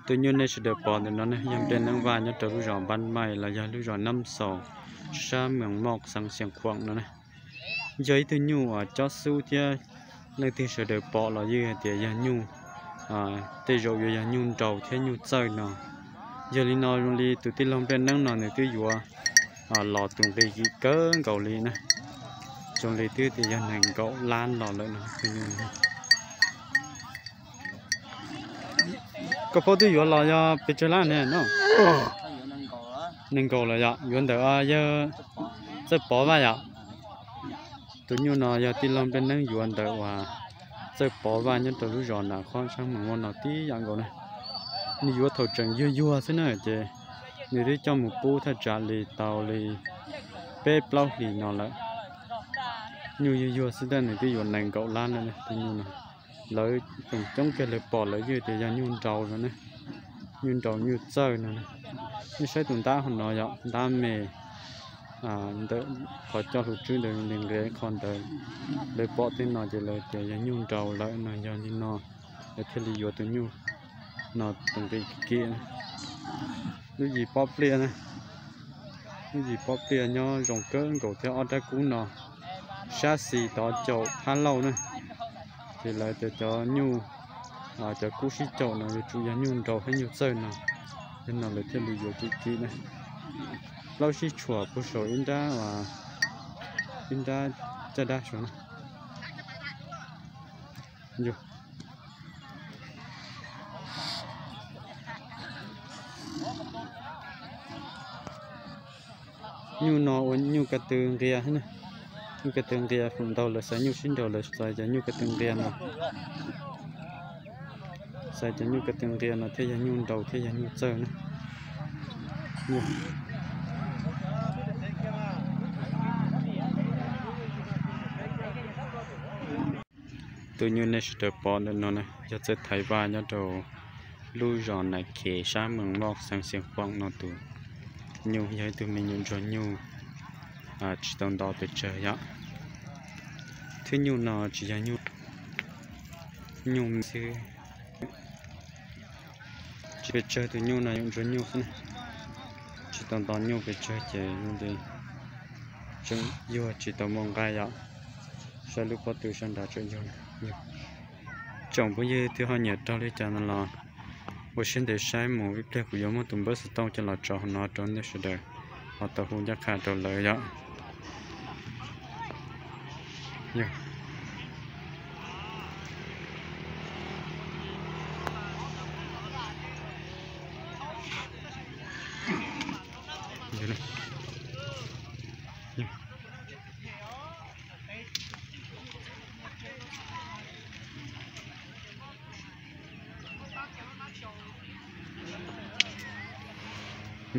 Tus nyuj nej sawv daws pom ntawm no ne yog nplej neeb vaj nyob rau lub zos Npab Maij los yog lub zos Nab Xaus, sab Mees Moj xeev Xeev Khuam no ne. Yog ib tug nyuj uas cob xub thiab leej twg sawv daws pom los yeej hais tias yog nyuj, tej zaum yuav yog nyuj nraus thiab nyuj txawj no. Yog li no zoo li tus tij laug nplej neeb no nws twb yuav los tus nqi kim kawg nkaus li na, zoo li twb tias yog nees nkaum lab los lawm no. Koj paub twb yuav los yog pes tsawg lab ne no? Nees nkaum lawm yom, yuav ntawm yawg Txawj Pov Vaj yom. Tus nyuj no yog tij laug nplej neeb yuav ntawm uas Txawj Pov Vaj nyob rau lub zos Nam Khob sab Mees Moj no tib yam nkaus na. Nws yuav thaum tseem yuag yuag xwb na ces nws twb coj mus pub thaj tsam li tau li peb plaub hlis no lawm. Nyuj yuag yuag xwb tab nws twb yuav nees nkaum lab lawm tus nyuj no. Lawv feem coob kiag lawv pom lawv yeej tias yog nyuj nraus no ne, nyuj nraus nyuj txawj no. Nej saib tus ntab hauv no yog ntab me ntawm qhov coj hauv tswb ntawd nqis qhov ntawd. Lawv pom tej no ces lawv tias yog nyuj nraus lawm no, yog li no lawv thiaj li yuav tus nyuj no tus nqi kim. Lub yim pob pliaj na, lub yim pob pliaj nyob zoo kawg nkaus thiab ob rab kub no sab xis tod caum phab lauj na. Ces lawv tias cov nyuj, cov kub sib caum no yuav tsum yog nyuj nraus thiab nyuj txawj no, yog no lawv thiaj li yuav kim kim na. Plaub sib tshuam puag saum ib nrab, ib nrab caj dab saud na. Nyuj no ua nyuj ko tw nqia, nyuj ko tw nqia feem ntau lawv xaiv nyuj sib nraus lawv xaiv cov nyuj ko tw nqia no, xaiv cov nyuj ko tw nqia no thiaj yog nyuj nraus thiab yog nyuj txawj na. Tus nyuj nej sawv daws pom ntawm no na yog Txawj Thaiv Vaj nyob rau lub zos Nais Khes sab Mees Moj xeev Xeev Khuam no tus nyuj yog ib tug me nyuam ntsuag nyuj tsis tau nto pes tsawg yom. Thwb nyuj no tsis yog nyuj, nyuj xwb, tsis pes tsawg, tus nyuj no nyuam ntsuag nyuj xwb na, tsis tau nto nyuj pes tsawg ces zoo li tseem yuag tsis tau muaj nqaij yom. Saib lub pob tw sab nrad tseem yuag. Tsoom phooj ywg twb ho nyiam raug li cas no los ua siab ntev saib mus, ib pliag kuv yuav muab tus npawb xov tooj coj los tso hauv no rau nej sawv daws ho tau hu ncaj qha rau lawv yom.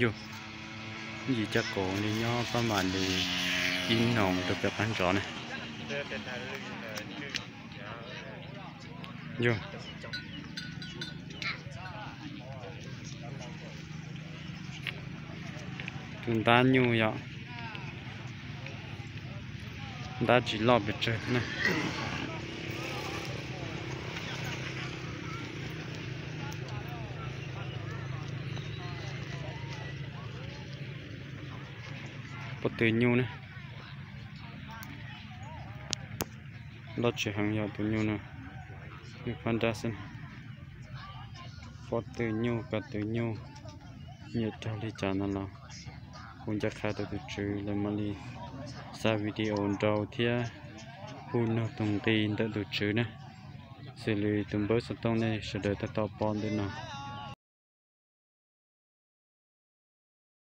Yus, yim caj qaum li nyob pab mam li ib noog rau pem qab ntsov na. Yus, tus ntab nyuj yom, ntab tsis loj pes tsawg thiab na. Pob tw nyuj na, loj tsis heev yog tus nyuj no, nyuj phab nrab xwb. Pob tw nyuj, ko tw nyuj, nyiam raug li cas no los hu ncaj qha rau tus tswv lawv mam li xa video nrau thiab hu nug tus nqi ntawm tus tswv na. Xws li tus npawb xov tooj nej sawv daws tab tom pom ntawm no.